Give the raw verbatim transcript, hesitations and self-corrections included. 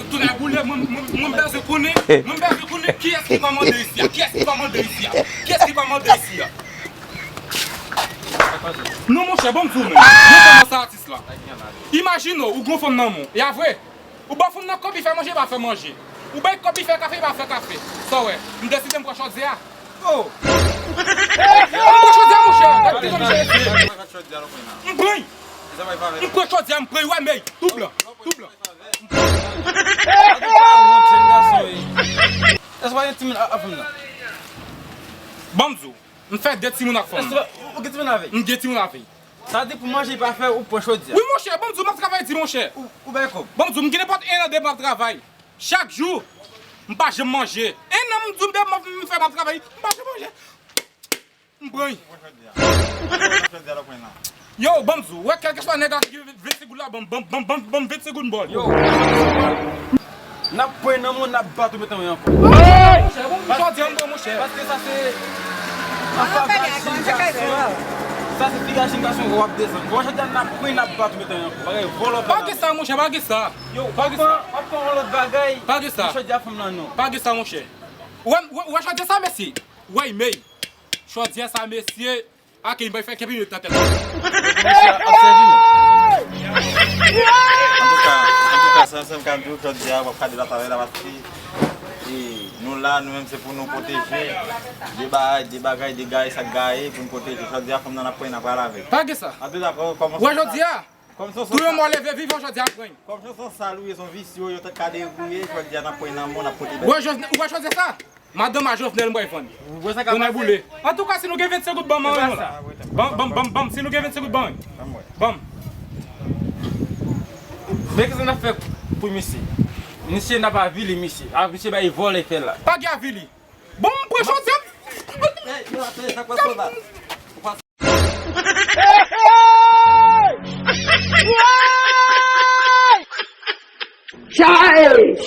Tout la boule, mwen, mwen, mwen bezwen konnen, mwen bezwen konnen kiyès ki kòmande isi a, kiyès ki kòmande isi a, kiyès ki kòmande isi a. Non, monchè, bon, m di w menm. Non, kòman sa, atis la? Imajine w, ou gon fanm nan men w. E a vre? Ou ba fanm nan kòb, li fè manje, li pa fè manje. Ou bay kòb, li fè kafe, li pa fè kafe. Sa w wè? M deside m pran chòdyè a. Oh! M pran chòdyè a, monchè. Gade ki jan misye rete. M pran. M pran chòdyè a, m pran, wè, men tou blan. Tou blan. Èske w pa wont, jèn gason, e? Èske w pa gen timoun ak fanm nan? Ban m di w, m fè de timoun ak fanm nan. Èske w gen timoun avè l? M gen timoun avè l. Sa di pou manje pa fè, ou pran chòdyè. Wi, monchè, ban m di w, m ap travay di, monchè. Ou, ou bay kòb. Ban m di w, m gen nenpòt en an de m ap travay. Chak jou, m pa janm manje. En an m di w m de m ap, m fè m ap travay, m pa janm manje. M pran. Yo, ban m di w, wè, kèlkeswa nèg la ki gen vennsenk goud la, ban m, ban m, ban m, ban m, ban m vennsenk goud m ba w. Yo, n ap pran nan men w, n ap bat ou mete w ankò. Monchè, bon, jodi a m pran, monchè. Paske sa se an favè jèn gason. Sa se piga jèn gason w ap desann. Bon, jodi a n ap pran, n ap bat ou mete w ankò. Bagay vòlò. Pa gen sa, monchè, pa gen sa. Yo, pa gen sa. W ap pran yon lòt bagay. Pa gen sa. Jodi a fanm nan non. Pa gen sa, monchè. Ou wè, ou wè, ou wè jodi a sa, mesye. Wè, men. Chòdyè sa, mesye, ake m bay fè kenbe minit nan tèt. Mesye ap sèvi nou. Antouka, antouka, sa, sa m ka di w, chòdyè a, w ap ka debat avè l la, paske, e, nou la, nou menm, se pou nou pwoteje de bagay, de bagay, de gaye, sa k gaye, pou nou pwoteje. Chòdyè a, fanm nan ap pran, n ap pral avè l. Pa gen sa. An tou dakò, kòman sa? Wè, jodi a, tou yon mò leve vivan, chòdyè a pran. Kòm se yon sal ou ye, se yon visye, yo tèt ka devouye, chòdyè a, n ap pran nan men w, n ap pote bèt. Wè, Jovenel, ou wè chòdyè sa? Madanm a Jovenel m pral vann. Ou wè sa k ap pase? Tonnè boule. Antouka, si nou gen vennsenk goud, ban m anyen non la. Ban m, ban m, ban m, ban m, si nou gen vennsenk goud, ban m anyen. Ban m. Men kisa n ap fè pou misye? Misye n ap avili misye. A, misye bay vòlè fè la. Pa gen avili. Bon, m pran chòdyè m. Ey, yo, atè, sa k pase la? Chay!